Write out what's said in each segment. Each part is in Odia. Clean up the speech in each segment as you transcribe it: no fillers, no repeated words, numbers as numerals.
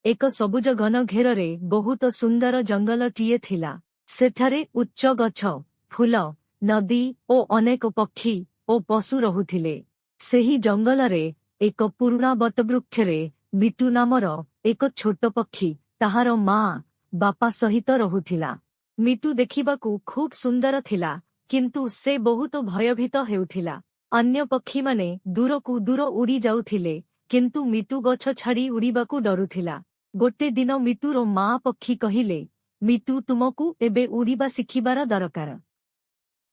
ଏକ ସବୁଜ ଘନ ଘେରରେ ବହୁତ ସୁନ୍ଦର ଜଙ୍ଗଲଟିଏ ଥିଲା। ସେଠାରେ ଉଚ୍ଚ ଗଛ, ଫୁଲ, ନଦୀ ଓ ଅନେକ ପକ୍ଷୀ ଓ ପଶୁ ରହୁଥିଲେ। ସେହି ଜଙ୍ଗଲରେ ଏକ ପୁରୁଣା ବଟବୃକ୍ଷରେ ମିଟୁ ନାମର ଏକ ଛୋଟ ପକ୍ଷୀ ତାହାର ମା ବାପା ସହିତ ରହୁଥିଲା। ମିଟୁ ଦେଖିବାକୁ ଖୁବ୍ ସୁନ୍ଦର ଥିଲା, କିନ୍ତୁ ସେ ବହୁତ ଭୟଭୀତ ହେଉଥିଲା। ଅନ୍ୟ ପକ୍ଷୀମାନେ ଦୂରକୁ ଦୂର ଉଡ଼ି ଯାଉଥିଲେ, କିନ୍ତୁ ମିଟୁ ଗଛ ଛାଡ଼ି ଉଡ଼ିବାକୁ ଡରୁଥିଲା। ଗୋଟେ ଦିନ ମିଟୁର ମା ପକ୍ଷୀ କହିଲେ, "ମିଟୁ, ତୁମକୁ ଏବେ ଉଡ଼ିବା ଶିଖିବାର ଦରକାର।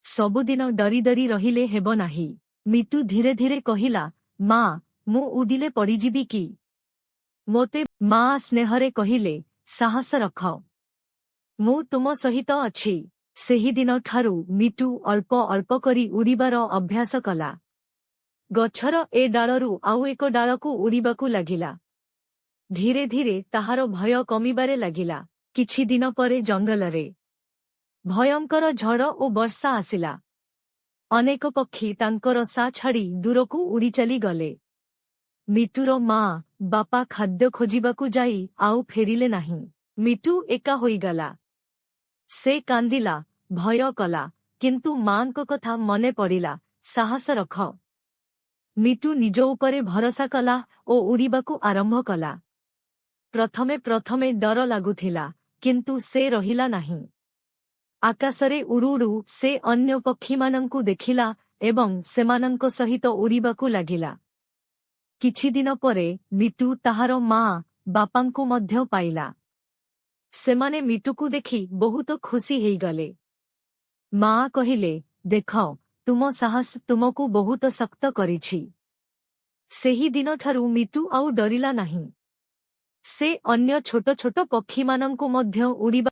ସବୁଦିନ ଡରି ଡରି ରହିଲେ ହେବ ନାହିଁ।" ମିଟୁ ଧୀରେ ଧୀରେ କହିଲା, "ମା, ମୁଁ ଉଡ଼ିଲେ ପଡ଼ିଯିବି କି?" ମୋତେ ମା ସ୍ନେହରେ କହିଲେ, "ସାହସ ରଖ। ମୁଁ ତୁମ ସହିତ ଅଛି।" ସେହିଦିନଠାରୁ ମିଟୁ ଅଳ୍ପ ଅଳ୍ପ କରି ଉଡ଼ିବାର ଅଭ୍ୟାସ କଲା। ଗଛର ଏ ଡାଳରୁ ଆଉ ଏକ ଡାଳକୁ ଉଡ଼ିବାକୁ ଲାଗିଲା। ଧୀରେ ଧୀରେ ତାହାର ଭୟ କମିବାରେ ଲାଗିଲା। କିଛି ଦିନ ପରେ ଜଙ୍ଗଲରେ ଭୟଙ୍କର ଝଡ଼ ଓ ବର୍ଷା ଆସିଲା। ଅନେକ ପକ୍ଷୀ ତାଙ୍କର ସା ଛାଡ଼ି ଦୂରକୁ ଉଡ଼ି ଚାଲିଗଲେ। ମିଟୁର ମା ବାପା ଖାଦ୍ୟ ଖୋଜିବାକୁ ଯାଇ ଆଉ ଫେରିଲେ ନାହିଁ। ମିଟୁ ଏକା ହୋଇଗଲା। ସେ କାନ୍ଦିଲା, ଭୟ କଲା, କିନ୍ତୁ ମାଙ୍କ କଥା ମନେ ପଡ଼ିଲା, "ସାହସ ରଖ।" ମିଟୁ ନିଜ ଉପରେ ଭରସା କଲା ଓ ଉଡ଼ିବାକୁ ଆରମ୍ଭ କଲା। ପ୍ରଥମେ ପ୍ରଥମେ ଡର ଲାଗୁଥିଲା, କିନ୍ତୁ ସେ ରହିଲା ନାହିଁ। ଆକାଶରେ ଉଡ଼ୁ ଉଡ଼ୁ ସେ ଅନ୍ୟ ପକ୍ଷୀମାନଙ୍କୁ ଦେଖିଲା ଏବଂ ସେମାନଙ୍କ ସହିତ ଉଡ଼ିବାକୁ ଲାଗିଲା। କିଛିଦିନ ପରେ ମିଟୁ ତାହାର ମା ବାପାଙ୍କୁ ମଧ୍ୟ ପାଇଲା। ସେମାନେ ମିଟୁକୁ ଦେଖି ବହୁତ ଖୁସି ହେଇଗଲେ। ମା କହିଲେ, "ଦେଖ, ତୁମ ସାହସ ତୁମକୁ ବହୁତ ଶକ୍ତ କରିଛି।" ସେହି ଦିନଠାରୁ ମିଟୁ ଆଉ ଡରିଲା ନାହିଁ। ସେ ଅନ୍ୟ ଛୋଟ ଛୋଟ ପକ୍ଷୀମାନଙ୍କୁ ମଧ୍ୟ ଉଡ଼ିବା